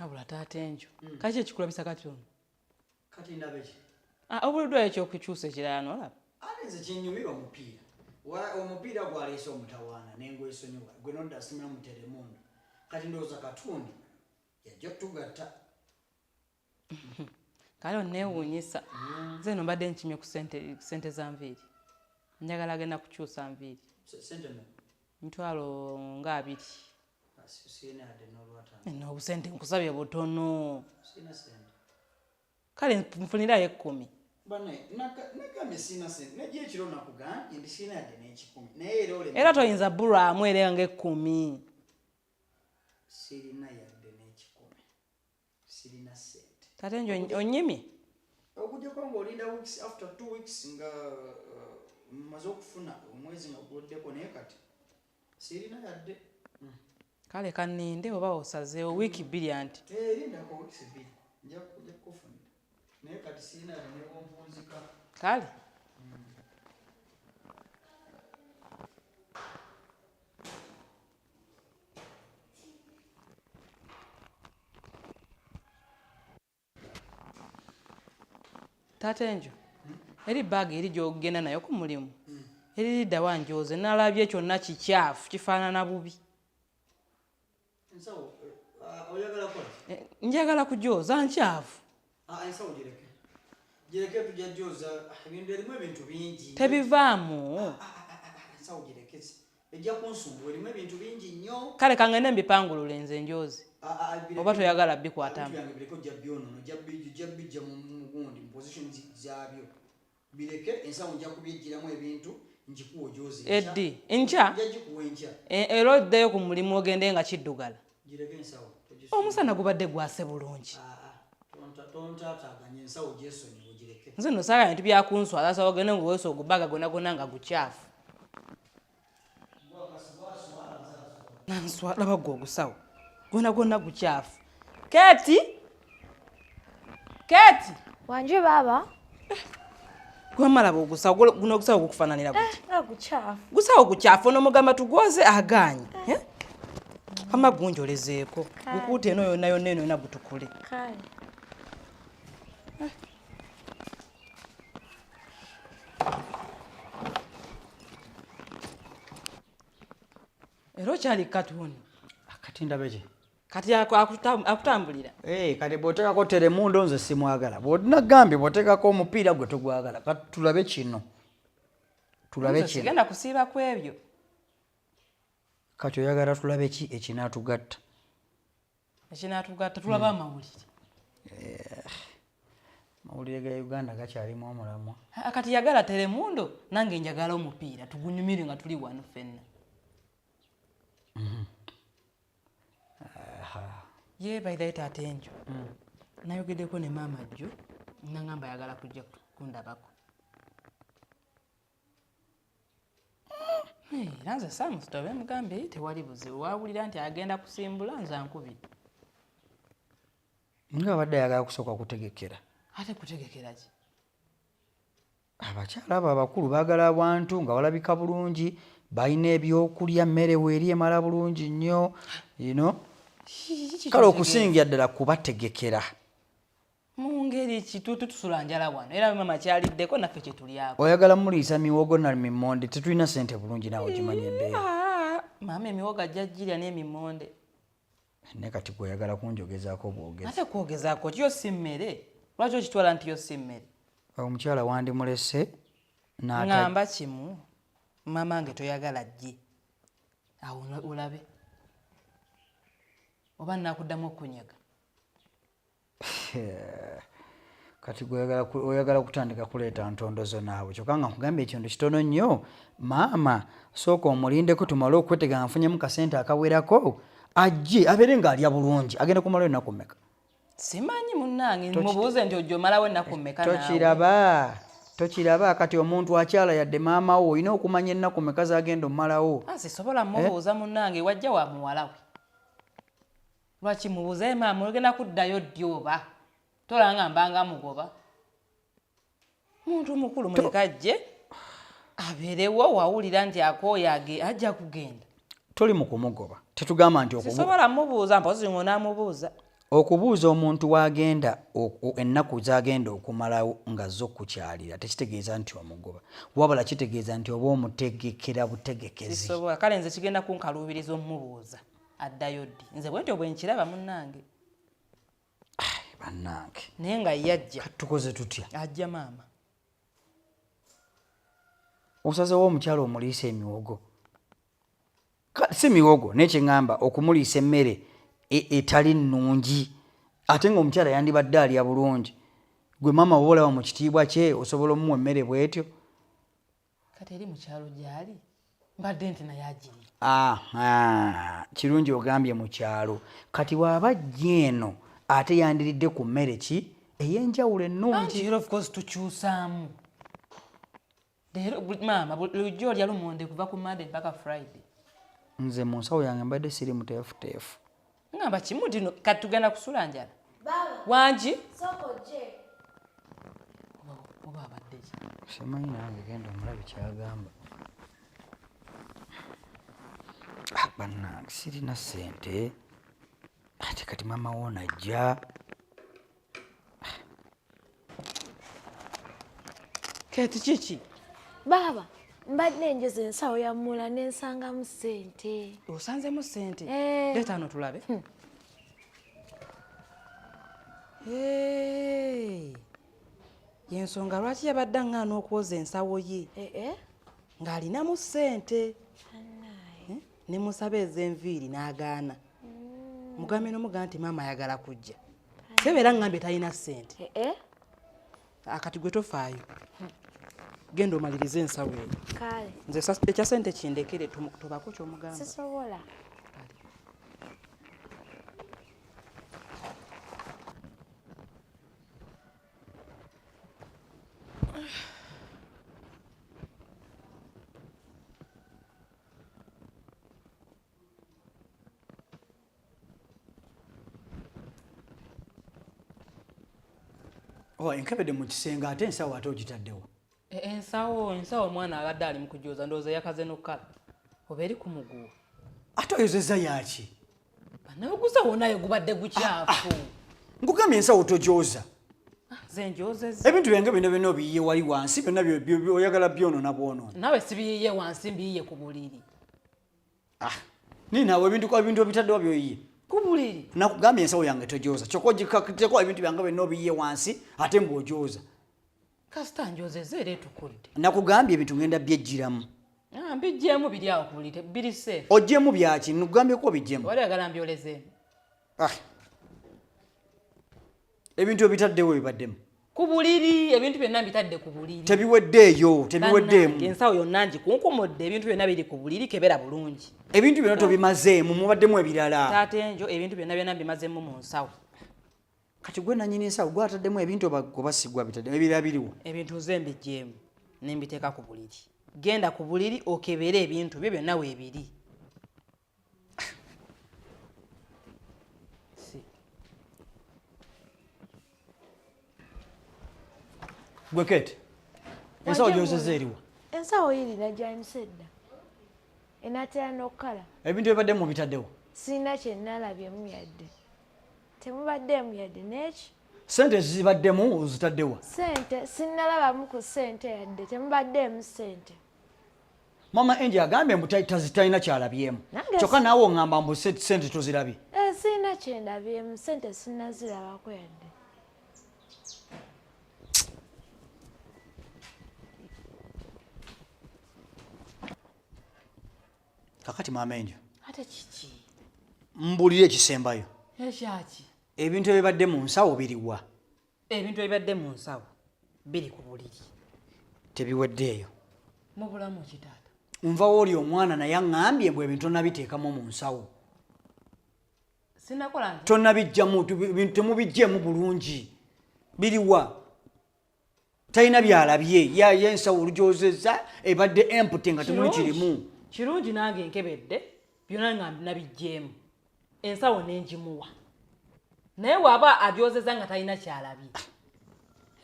Abula taata enjo. Kaki ekikulabisa kati ono? Kati ndabe ki? Ah, obuliddwa ekyokukyusa ekirala nolaba. Ate nze kinyumira omupiira. Omupiira gwaleese omutawaana nengwesonyiwa gwe nodda simira mu Telemundo. Kati ndowooza katuuni yajja otugatta. Kale onneewuunyisa. Nze eno mbadde nkimye ku sente za nviiri. Njagala agenda kukyusa nviiri. Sente mmeka? Mitwalo nga 20. Sirina yadde n'olwataano. Nno obusente nkusabye butono. Sirina sente. Kale nfunirayo 10. Bane, nagambye sirina sente. Najja ekiro nakugambye nti sirina yadde n'ekikumi. Naye era olema. Era toyinza bbulwamu era nga 10. Sirina yadde n'ekikumi. Sirina sente. Tate njo onyimye? Okujjako ng'olinda weeks after 2 weeks nga mmaze okufuna omwezi nga guweddeko, naye kati sirina yadde. Kale kanninde oba osazeewo wiiki 2 anti. Lindako wiiki 2. Nja kukufunira. Naye kati sirina yadde ne bw'ompunzika. Kale. Taata enjo, eri bbaagi eri gy'ogenda nayo ku mulimu. Eri lidda wa njoze, nalabye kyonna kikyafu, kifaanana bubi. Ensawo, oyagala kukola ki? Njagala kugyoza, nkyafu. Ensawo gireke. Gireke tujja gyoza, ebintu erimu ebintu bingi. Tebivaamu. Ensawo gireke. Ejja kunsumbuwa, erimu ebintu bingi nnyo. Kale kangende mbipangulule nze njoze. Oba toyagala bikwatamu. Ebintu byange bireke ojja byonoona, ojja bijja mu gundi, mu position zaabyo. Bireke, ensawo nja kubyejjiramu ebintu, ngikuwa ogyoze enkya. Eddi, enkya? Nja gikuwa enkya. Era oddeyo ku mulimu ogende nga kiddugala. Gireke ensawo, togisumbuwa. Omusana gubadde gwase bulungi. Tontaataaganya ensawo gyesonyiwe gireke. Nze nno saagala bintu bya kunswaza, sawa ogende ng'oweesa ogubaga gwonna gwonna nga gukyafu. Nanswa, laba ggwe ogusawo. Gwonna gwonna gukyafu. Keti! Keti! Wangi baaba. Gwamalaba ogusawo, guno ogusawo gukufaananira guti? Nga gukyafu. Gusawo gukyafu, ono mugamba tugwoze agaanye. Kama gunjolezeeko. Kale. Gukuute eno yonna yonna eno yonna gutukule. Kale. Era okyali katuuni? Kati ndabe ki? Kati akutambulira. Kati bw'oteekako Telemundo nze simwagala. Bw'onagambye bw'oteekako omupiira gwe togwagala. Kati tulabe kino. Tulabe Nze kino. sigenda kusiiba ku ebyo. Kati oyagala tulabe ki ekinaatugatta? Ekinaatugatta tulabe amawulire. Amawulire ga Uganda gakyalimu omulamwa. Kati yagala Telemundo, nange njagala omupiira tugunyumire nga tuli wano ffenna. Ye by the way taata enjo. Nayogeddeko ne maama jjo, nangamba ayagala kujja kundabako. Era nze saamusitobe mugambye tewali buzibu, waawulira nti agenda kusimbula nze ankubidde. Nga abadde ayagala kusooka kutegekera. Ate kutegekera ki? Abakyala abo abakulu baagala abantu nga balabika bulungi, balina ebyokulya, mmere weeri emala bulungi nnyo, you know. Kiki Kale kyotegeeza? okusingira ddala kubategekera. Mu ngeri ki? Tutusula njala wano, era maama kyaliddeko naffe kye tulyako. Oyagala muliisa miwogo na mimonde, tetulina ssente bulungi naawe ogimanyi embeera. Maama emiwogo ajja girya n'emimonde. Naye kati gwe oyagala kunjogezaako bwogezi. Ate kwogezaako ki? Yo si mmere. Lwaki okitwala nti yo si mmere? Omukyala wandimulese n'ata- Ŋŋamba kimu, maama nge toyagala ajje. Awo olabe. Oba nnaakuddamu okunyega. Kati gwe oyagala kutandika kuleeta ntondo zo naawe, kyokka nga nkugambye ekintu kitono nnyo. Maama, sooka omulindeko tumale okwetega nga nfunyemu kasente akawerako, ajje abeere ng'alya bulungi. Agenda kumalayo ennaku mmeka? Simanyi munnange, mubuuze nti ojja omalawo ennaku mmeka naawe? Tokiraba kati omuntu akyala yadde maama wo, olina okumanya ennaku mmeka z'agenda omumalawo. Sisobola mubuuza munnange, wajja wa muwala we. Lwaki mubuuze maama, ogenda kuddayo ddi oba? Tolaba nga mbanga mugoba. Muntu mukulu muleka ajje abeerewo, wawulira nti akooye ajja kugenda. Toli mu kumugoba, tetugamba nti sisobola mubuuza, mpozi ng'onaamubuuza. Okubuuza omuntu w'agenda ennaku z'agenda okumalawo nga zo kukyalira tekitegeeza nti omugoba, wabula kitegeeza nti oba omutegekera butegekezi. Sisobola. Kale nze kigenda kunkaluubiriza omumubuuza addayo ddi. Nze bwentyo bwe nkiraba munnange. Bannange, naye nga yajja. Tukoze tutya? Ajja maama. Osazewo omukyala omuliisa emiwogo, si miwogo, naye kyeŋŋamba okumuliisa emmere etali nnungi, ate ng'omukyala yandibadde alya bulungi. Gwe maama oba olaba mu kitiibwa kye osobola omuwa emmere bw'etyo? Kati eri mu kyalo gy'ali, mbadde nti naye agiri. Aha, kirungi ogambye mu kyalo. Kati bw'aba ajja eno ate yandiridde ku mmere ki ey'enjawulo ennungi. Anti of course tukyusaamu. Leero maama lujja olya lumonde kuva ku Monday mpaka Friday. Nze mu nsawo yange mbadde siri muteefuteefu. Ngamba kimu nti no, kati tugenda kusula njala. Baba. Wangi? Soko je. Oba abadde ki? Simanyi nange, genda omulabe kyagamba. Bannange sirina ssente, ate kati maama wo najja. Kati kiki? Baba, mbadde njoza ensawo ya Mula ne nsangamu ssente. Osanzemu ssente? Leeta wano tulabe. Y'ensonga lwaki yabadde aŋŋaana okwoza ensawo ye. Ng'alinamu ssente. Ne musaba ez'enviiri n'agaana. Mugambe n'omugaa nti maama ayagala kujja. Sebeera ŋŋambye talina ssente. Akati gwe tofaayo. Genda omalirize ensawo eyo. Kale. Nze ekya ssente kindekere, tobako ky'omugamba. Sisobola. Oh, enkebedde mu kisenge ate ensawo ate ogitaddewo. Ensawo omwana abadde ali mu kujooza, ndowooza yakaze n'okkala. Oba eri ku muguwa. Ate oyozezza yaaki? Bannange wonayo gubadde gukyafu. Nkugambye ensawo tojooza. Nze njozezza. Ebintu byange byonna byonna obiyiye wali wansi, byonna oyagala byonoona bwonoona. Naawe sibiyiye wansi, mbiyiye ku buliri. Naye naawe ebintu obitaddewo by'oyiye. Ku buliri. Nakugambye ensawo yange tojooza. Kyokka ogikakuteko ebintu byange byonna obiyiye wansi ate ng'ojooza. Kasita njozezza era etukudde. Nakugambye ebintu ngenda byejjiramu. Mbiggyemu biri awo ku buliri, biri safe. Oggyemu byaki? Nkugambyeko obiggyemu. Wali oyagala mbyolezeemu. Ebintu ebitaddewo bibaddemu. Ku buliri, ebintu byonna mbitadde ku buliri. Tebiweddeeyo, tebiweddeemu. Bannange, ensawo yonna ngikunkumudde, ebintu byonna biri ku buliri, kebera bulungi. Ebintu byonna tobimazeemu, mubaddemu ebirala. Taata Enjo, ebintu byonna byonna mbimazeemu mu nsawo. Kati gwe nannyini nsawo, gwe ataddemu ebintu oba gwe si gwe abitaddemu, ebirala biriwo? Ebintu nze mbiggyemu, ne mbiteeka ku buliri. Genda ku buliri okebere ebintu byo byonna weebiri. Gwe Kate, ensawo gy'ozezza eriwa? Ensawo yirina gy'ayimusa edda. Enaatera n'okukala. Ebintu ebibadde mu bitaddewo? Sirina kye nalabyemu yadde. Temubaddeemu yadde n'eki? Ssente zibaddemu ozitaddewa? Ssente sinnalabamu ku ssente yadde, temubaddeemu ssente. Mama Angie agambye mbu talina kyalabyemu. Kyokka naawe oŋŋamba mbu ssente tozirabye. Sirina kye ndabyemu, ssente sinnazirabako yadde. Kakati Mama Angel. Ate kiki? Mbuulira ekisembayo. Ekyaki? Ebintu ebibadde mu nsawo biriwa? Ebintu ebibadde mu nsawo biri ku buliri. Tebiweddeeyo. Mu bulamu ki taata? Nva w'oli omwana naye aŋŋambye mbu ebintu tonnabiteekamu mu nsawo. Sinnakola nti? Tonnabiggyamu, ebintu temubiggyeemu bulungi. Biriwa? Talina by'alabye. Ye ensawo olugyozezza ebadde empty nga temuli kirimu. Kirungi nange nkebedde byonna nga nabiggyeemu. Ensawo ne ngimuwa. Naye bw'aba agyozezza nga talina ky'alabye.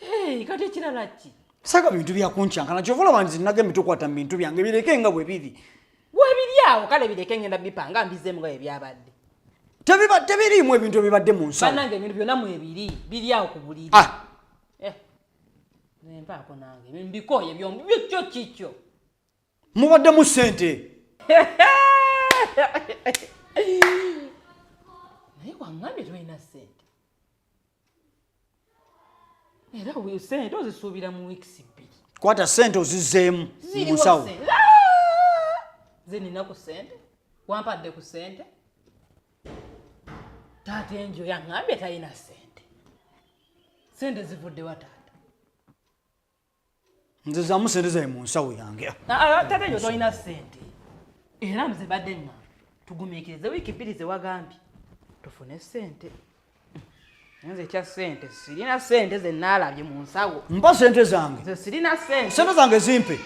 Hey, kati ekirala ki? Saaga bintu bya kunkyankana, ky'ova olaba nti nagambye tokwata mu bintu byange, bireke nga bwe biri. Weebiri awo kale bireke ngenda bipanga mbizeemu nga byebyabadde. Tebiba tebiriimu ebintu ebibadde mu nsawo. Bannange ebintu byonna mwebiri biri awo ku buliri. Ah. Eh, nempaako nange mbikooye byombi bikyo kikyo. Mubaddemu ssente. Naye waŋŋambye tolina ssente. Era ssente ozisuubira mu wiikisi 2. Kwata ssente ozizzeemu mu nsawo. Nze nina ku ssente, wampadde ku ssente. Taata enjo yaŋŋambye talina ssente. Ssente zivudde wa taata? Nzizaamu ssente zange mu nsawo yange. Taata enjo tolina ssente. Era nze badde ŋŋamba tugumiikirize wiiki 2 ze wagambye tufune ssente. Nze kya ssente sirina ssente ze naalabye mu nsawo. Mpa ssente zange. Nze sirina ssente. Ssente zange zimpe.